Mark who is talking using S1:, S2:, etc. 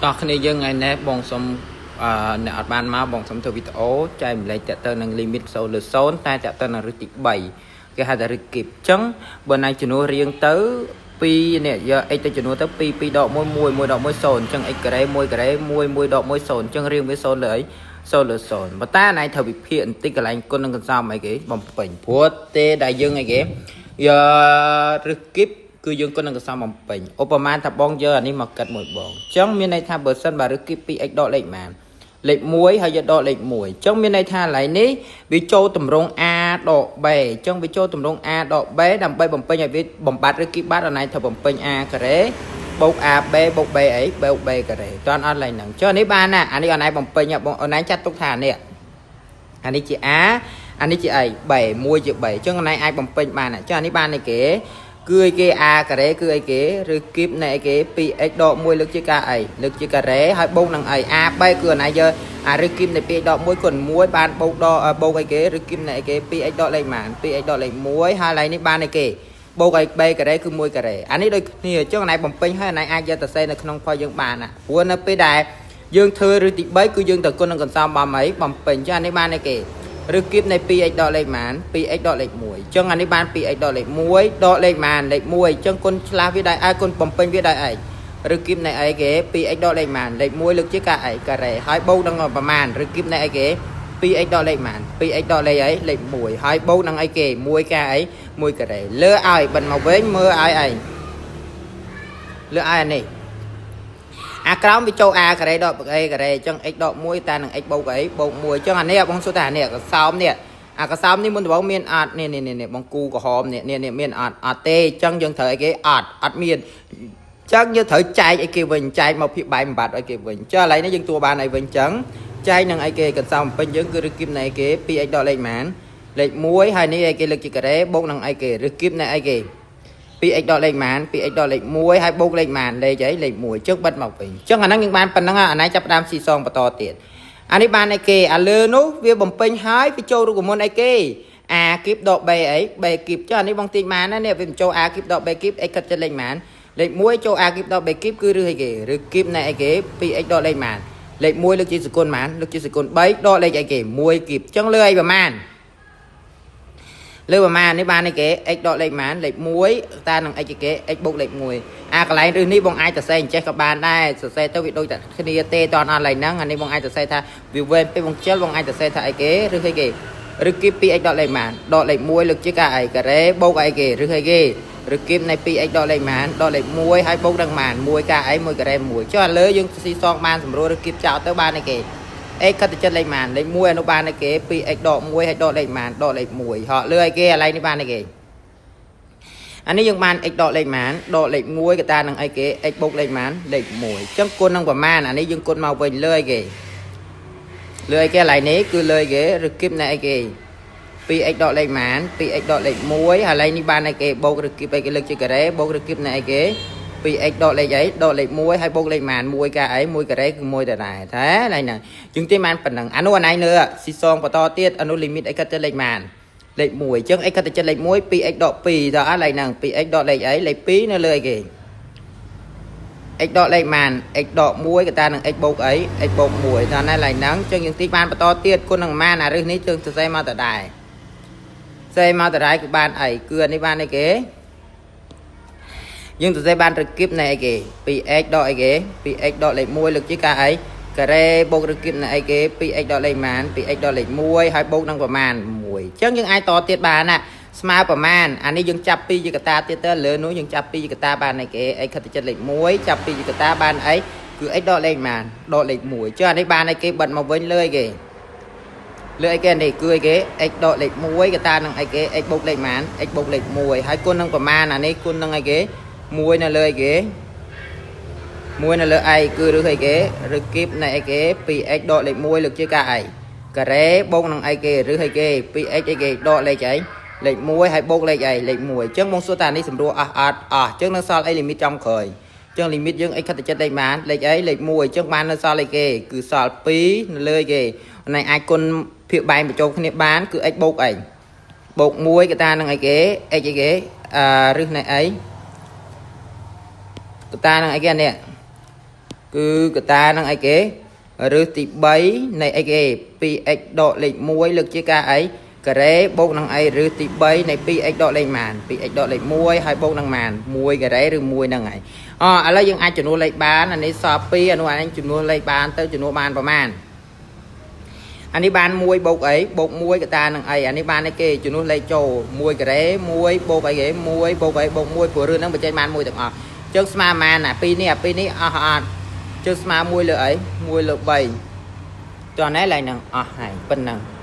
S1: តោះគ្នាយើងថ្ងៃនេះបងសុំអឺអ្នកអត់បានមកបងសុំធ្វើវីដេអូចែកម្លែកតទៅនឹង limit 0លើ0តែតទៅនឹងរឹសទី3គេហៅថារឹសគីបអញ្ចឹងបើណៃជំនួសរៀងទៅ2នេះយក x ទៅជំនួសទៅ2 2ដក1 1 1ដក1 0អញ្ចឹង x ការ៉េ1ការ៉េ1 1ដក1 0អញ្ចឹងរៀងវា0លើអី0លើ0ប៉ុន្តែណៃត្រូវវិភាគបន្តិចកន្លែងគុណនឹងកន្សំអីគេបំពេញព្រោះទេដែលយើងអីគេយករឹសគីបគឺយើងគុណនឹងកសបំពេញឧបមាថាបងយកអានេះមកកាត់មួយបងអញ្ចឹងមានន័យថាបើសិនបើរឹសគីប 2x ដកលេខប៉ុន្មានលេខ1ហើយយកដកលេខ1អញ្ចឹងមានន័យថាកន្លែងនេះវាចូលតម្រង a ដក b អញ្ចឹងវាចូលតម្រង a ដក b ដើម្បីបំពេញឲ្យវាបំបត្តិឬគីបាត់អណៃត្រូវបំពេញ a ការ៉េបូក ab បូក b អីបូក b ការ៉េតន់អត់ឡើយហ្នឹងចុះនេះបានណាអានេះអណៃបំពេញបងអណៃចាត់ទុកថានេះអានេះជា a អានេះជាអី b 1ជា b អញ្ចឹងអណៃអាចបំពេញបានអញ្ចឹងអានេះបានអីគេគឺអីគេ a ការ៉េគឺអីគេឬគីបនៃអីគេ 2x ដក1លើកជាការអីលើកជាការ៉េហើយបូកនឹងអី a b គឺអាណាយកអាឬគីបនៃ 2x ដក1គុណ1បានបូកដកបូកអីគេឬគីបនៃអីគេ 2x ដកលេខប៉ុន្មាន 2x ដកលេខ1ហើយឡើយនេះបានអីគេបូកឲ្យ b ការ៉េគឺ1ការ៉េអានេះដូចគ្នាអញ្ចឹងអាណៃបំពេញហើយអាណៃអាចយកទៅសេនៅក្នុងផលយើងបានណាព្រោះនៅពេលដែលយើងធ្វើឬទី3គឺយើងទៅគុណនឹងកន្សំបំអីបំពេញអញ្ចឹងអានេះបានអីគេឬគីបនៃ 2x ដកលេខប៉ុន្មាន 2x ដកលេខ1អញ្ចឹងអានេះបាន 2x ដកលេខ1ដកលេខប៉ុន្មានលេខ1អញ្ចឹងគុណឆ្លាស់វាដោយឲ្យគុណបំពេញវាដោយអីឬគីបនៃអីគេ 2x ដកលេខប៉ុន្មានលេខ1លើកជាការអីការ៉េហើយបូកនឹងប្រមាណឬគីបនៃអីគេ 2x ដកលេខប៉ុន្មាន 2x ដកលេខអីលេខ1ហើយបូកនឹងអីគេ1ការអី1ការ៉េលើឲ្យបិទមកវិញមើលឲ្យអីលើឲ្យអានេះអាក្រោមវាចូល a ការ៉េដក a ការ៉េអញ្ចឹង x ដក1តានឹង x បូកអីបូក1អញ្ចឹងអានេះបងសួរថាអានេះកសោមនេះអាកសោមនេះមុនដំបូងមានអត់នេះនេះនេះបងគូក្រហមនេះនេះមានអត់អត់ទេអញ្ចឹងយើងត្រូវអីគេអត់អត់មានអញ្ចឹងយើងត្រូវចែកអីគេវិញចែកមកភាពបែកបំបត្តិអីគេវិញចុះឥឡូវនេះយើងទួបានអីវិញអញ្ចឹងចែកនឹងអីគេកន្សោមពេញយើងគឺឬគីបនៃអីគេ 2x ដកលេខប៉ុន្មានលេខ1ហើយនេះអីគេលើកជាការ៉េបូកនឹងអីគេឬគីបនៃអីគេ 2x ដកលេខប៉ុន្មាន 2x ដកលេខ1ហើយបូកលេខប៉ុន្មានលេខអីលេខ1ជឹកបិទមកវិញអញ្ចឹងអាហ្នឹងយើងបានប៉ុណ្ណឹងអានេះចាប់ផ្ដើមស៊ីសងបន្តទៀតអានេះបានអីគេអាលើនោះវាបំពេញហើយវាចូលរូបមន្តអីគេ a គីបដក b អី b គីបចុះអានេះបងទាញបានណានេះវាបញ្ចូល a គីបដក b គីប x ខិតចិត្តលេខប៉ុន្មានលេខ1ចូល a គីបដក b គីបគឺឬអីគេឬគីបនៃអីគេ 2x ដកលេខប៉ុន្មានលេខ1លើកជាសគុណប៉ុន្មានលើកជាសគុណ3ដកលេខអីគេ1គីបអញ្ចឹងលើអីប្រមាណលើប្រមាណនេះបានអីគេ x ដកលេខប៉ុន្មានលេខ1តានឹង x អីគេ x បូកលេខ1អាកន្លែងរឹសនេះបងអាចសរសេរអញ្ចេះក៏បានដែរសរសេរទៅវាដូចតែគ្នាទេតអត់ឡើយហ្នឹងអានេះបងអាចសរសេរថាវាវែងពេកបងជិលបងអាចសរសេរថាអីគេឬអីគេឬគីប 2x ដកលេខប៉ុន្មានដកលេខ1លើកជាការអីការ៉េបូកអីគេឬអីគេឬគីបនៃ 2x ដកលេខប៉ុន្មានដកលេខ1ហើយបូកនឹងប៉ុន្មាន1ការអី1ការ៉េ1ចុះឥឡូវយើងស៊ីសងបានសម្រួលឬគីបចោលទៅបានអីគេ x ខិតទៅចិត្តលេខប៉ុន្មានលេខ1អនុបានអីគេ 2x ដក1ហើយដកលេខប៉ុន្មានដកលេខ1ហក់លើអីគេឥឡូវនេះបានអីគេអានេះយើងបាន x ដកលេខប៉ុន្មានដកលេខ1កតានឹងអីគេ x បូកលេខប៉ុន្មានលេខ1អញ្ចឹងគុណនឹងប្រមាណអានេះយើងគុណមកវិញលើអីគេលើអីគេឥឡូវនេះគឺលើអីគេឬគីបនៃអីគេ 2x ដកលេខប៉ុន្មាន 2x ដកលេខ1ហើយឥឡូវនេះបានអីគេបូកឬគីបអីគេលើកជាការ៉េបូកឬគីបនៃអីគេ 2x ដកលេខអីដកលេខ1ហើយបូកលេខប៉ុន្មាន1កាអី1ការ៉េគឺ1ដដែលតែឡើយហ្នឹងជាងទេបានប៉ុណ្ណឹងអានោះអាណៃនៅស៊ីសងបន្តទៀតអានោះ limit អីកាត់ទៅលេខប៉ុន្មានលេខ1អញ្ចឹង x កាត់ទៅចិត្តលេខ1 2x ដក2តើអត់ឡើយហ្នឹង 2x ដកលេខអីលេខ2នៅលើអីគេ x ដកលេខប៉ុន្មាន x ដក1កតានឹង x បូកអី x បូក1តើណាឡើយហ្នឹងអញ្ចឹងយើងទីបានបន្តទៀតគុណនឹងប៉ុន្មានអារឹសនេះយើងសរសេរមកដដែលសេមកដដែលគឺបានអីគឺអានេះបានអីគេយើងសរសេរបានរគីបនៃអីគេ 2x ដកអីគេ 2x ដកលេខ1លើកជាការអីការ៉េបូករគីបនៃអីគេ 2x ដកលេខប៉ុន្មាន 2x ដកលេខ1ហើយបូកនឹងប្រមាណ1អញ្ចឹងយើងអាចតទៀតបានណាស្មើប្រមាណអានេះយើងចាប់2ជាកតាទៀតទៅលើនោះយើងចាប់2ជាកតាបានអីគេ x ខិតទៅចិត្តលេខ1ចាប់2ជាកតាបានអីគឺ x ដកលេខប៉ុន្មានដកលេខ1អញ្ចឹងអានេះបានអីគេបិទមកវិញលើអីគេលើអីគេនេះគឺអីគេ x ដកលេខ1កតានឹងអីគេ x បូកលេខប៉ុន្មាន x បូកលេខ1ហើយគុណនឹងប្រមាណអានេះគុណនឹងអីគេ1នៅលើអីគេ1នៅលើអីគឺឬអីគេឬគីបនៃអីគេ 2x ដកលេខ1លើកជាការអីការ៉េបូកនឹងអីគេឬអីគេ 2x អីគេដកលេខអីលេខ1ហើយបូកលេខអីលេខ1អញ្ចឹងបងសួរតានេះសម្រួលអស់អត់អស់អញ្ចឹងនៅសល់អី limit ចំក្រោយអញ្ចឹង limit យើង x ខិតទៅចិត្តលេខប៉ុន្មានលេខអីលេខ1អញ្ចឹងបាននៅសល់អីគេគឺសល់2នៅលើអីគេនេះអាចគុណភាគបែងបញ្ចូលគ្នាបានគឺ x បូកអីបូក1កតានឹងអីគេ x អីគេអឺឬនៃអីកតានឹងអីគេនេះ គឺកតានឹងអីគេឫសទី3នៃអីគេ 2x ដកលេខ1លើកជាការអីការ៉េបូកនឹងអីឫសទី3នៃ 2x ដកលេខម៉ាន 2x ដកលេខ1ហើយបូកនឹងម៉ាន1ការ៉េឬ1ហ្នឹងហើយអឥឡូវយើងអាចចំនួនលេខបានអានេះសល់2អានោះអានេះចំនួនលេខបានទៅចំនួនបានប្រមាណអានេះបាន1បូកអីបូក1កតានឹងអីអានេះបានអីគេចំនួនលេខចូល1ការ៉េ1បូកអីគេ1បូកអីបូក1ព្រោះរឿងហ្នឹងបញ្ចេញបាន1ទាំងអស់អញ្ចឹងស្មើម៉ានអាពីរនេះអាពីរនេះអស់អត់ជើស្មើ1លើអី1លើ3តោះណែឡើងហ្នឹងអស់ហើយប៉ុណ្ណឹង។